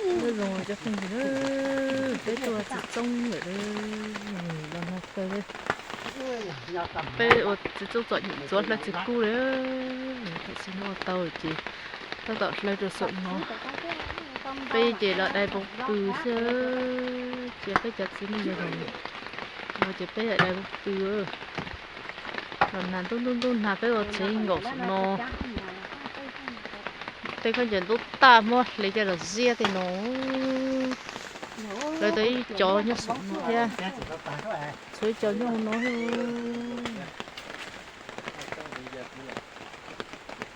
Zoo cov phooj ywg, peb tuaj txiv txoob lawm, los nag kawg li. Peb ua txiv txoob txom nyem ntxuav hlawv tsis kub li. Tam sim no ua tau ces tab tom hlawv rau saum no. Peb ces los dai pob kws xwb, cia peb cov txiv neej zoo no ces peb yog dai pob kws. Los nag ntub ntub ntub nag peb ua tsev nkaum saum no. Tej khaub ncaws ntub tag muab hle coj los ziab tej no. Lawv tau ib co nyob saum no thiab. Tshuav ib co nyob hauv no.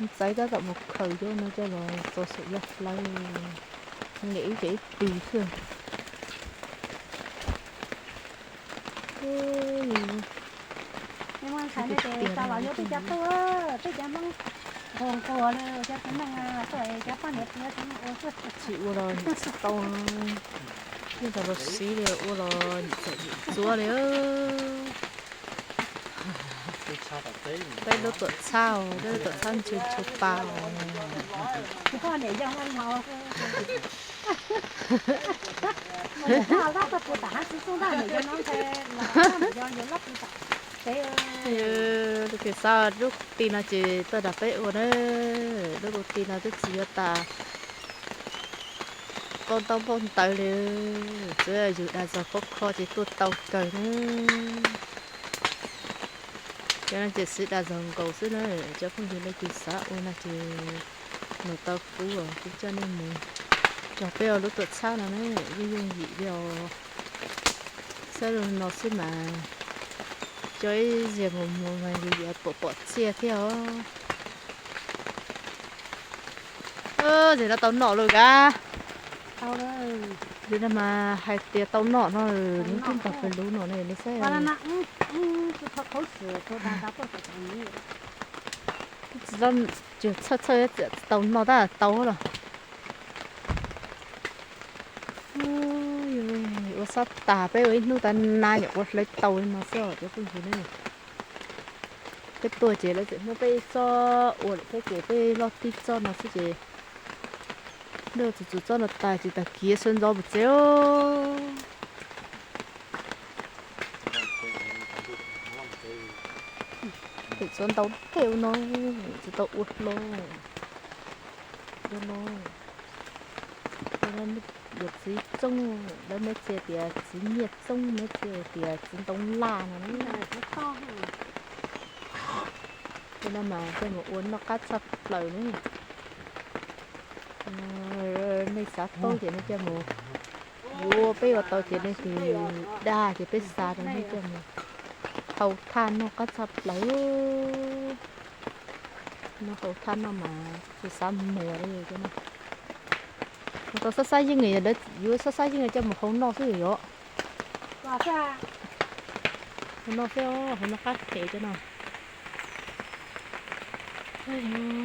Ntxaiv tab tom mus khaws cov no coj los txo saum yaj hlawv. Nqes ib ce ib pw xwb. Tsis ua los nim tsis tau, yeej tau los siv li, ua los nim txom nim ntxuav li. Peb lub tuam txhab, peb lub tuam txhab ntsw ntsw pa. Lub kis xab lub ti no ces tuaj nrog peb ua na, lub ti no twb tsis yuav tas, npau ntaub npau ntawv li, tsuav yus dag zog khov kho ces tuaj tau kawg na. Cov no ces siv dag zog nkaus xwb na, cov phooj ywg leej twg xav ua no ces mus tau kuv, kuv coj nej mus txog peb lub tuam txhab no na, yeej yooj yim li os. Saib zoo no xwb mas, cov ib ziag mus mus mas yus yuav pom pom txiaj thiab os. Zem no tau noj lawm kav. Zem no mas hais tias tau noj no, lub tub ntog pes lub no ne, nej saib. Tsis txhawj txhawj tau noj tab tau los. Ua sab tas peb ua ib hnub tas na nyuam qhuav hlawv tau li no xwb os cov phooj ywg ne. Peb tuaj ces lawv tseem muab peb ib txoj ua lawm thiab ces peb loj tib txoj no xwb ces, nej txus txus txoj no tas ces tag kis sawv ntxov mus tsev os. Pem txhuav ntau tej ua no, tsis tau ua hlo. Ua no, ua no yog txiv txoob, lawv meb txia tias txiv nyiaj txoob, meb txia tias txiv ntoo laj no. Tej no mas coj mus ua noj qab tshaj plaws na. Nej xav paub ces nej coj mus, yuav peb ua tau ces leej twg dag ces peb xa rau nej coj mus hau thaj noj qab tshaj plaws. Noj hau thaj noj mas tsis xav muag li cov no. Mus tau xab xab yeej, yuav xab xab yeej coj mus hau noj xwb yom. Hau noj xwb, hau noj qab phem cov no.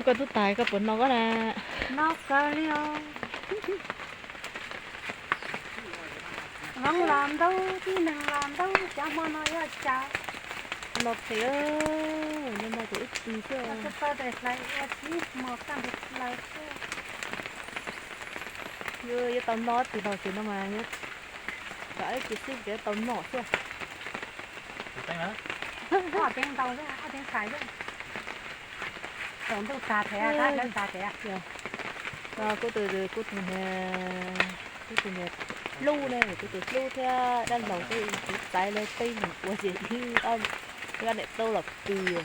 Koj tub tas koj puas noj koj na? Noj kawg li os. Hloov los ntaub, tib neeg los ntaub, cov hmo no yuav cas. Noj phem, noj no ces ib pw xwb. Tsis tau tes hlais ua tib hmo kaj ntug hlais xwb. Yuav tau noj ib plig los ces no mas, kom ib plig xwb ces tau noj xwb. Ob teev ntau, ob teev tshais xwb. Tsaus ntuj tag thiab, hlawv tag thiab. Kuv tus, kuv tus niag, kuv tus niag hlub ne, kuv tus hlub thiab dab laug thiab kuv txaiv lawv peb mus ua ces ib ob niam tub los pw.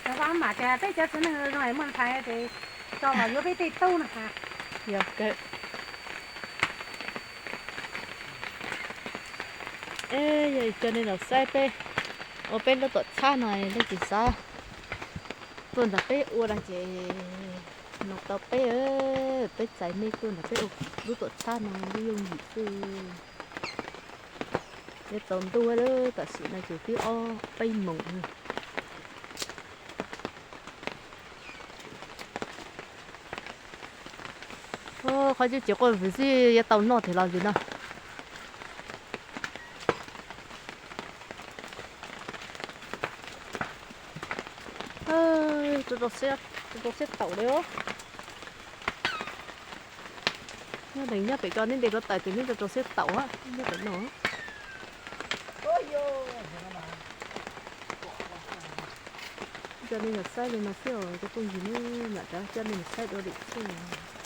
Cov hlob mam tias peb cov txiv neej zoo muaj ntxhais ces tso los yuav peb tej tub no. Yog kawg. Yog coj nej los saib peb ua peb lub tuam txhab no, leej twg xav tuaj nrog peb ua no ces nug tau peb, peb txais nej tuaj nrog peb ua lub tuam txhab no, lub yooj yim xwb. Yuav tsaus ntuj lawm, tam sim no ces twb ob peb moos. Qhov cub ces quaj vwm xwb, yuav tau noj thiab los vim no. Rau siab taum li os. Deev nyob pem ko, neb ntes rau taws ces neb rau rau xiab taum nyob pem no. Coj nej los saib li no xwb os cov phooj ywg, mam rov coj nej los saib dua lwm xwb.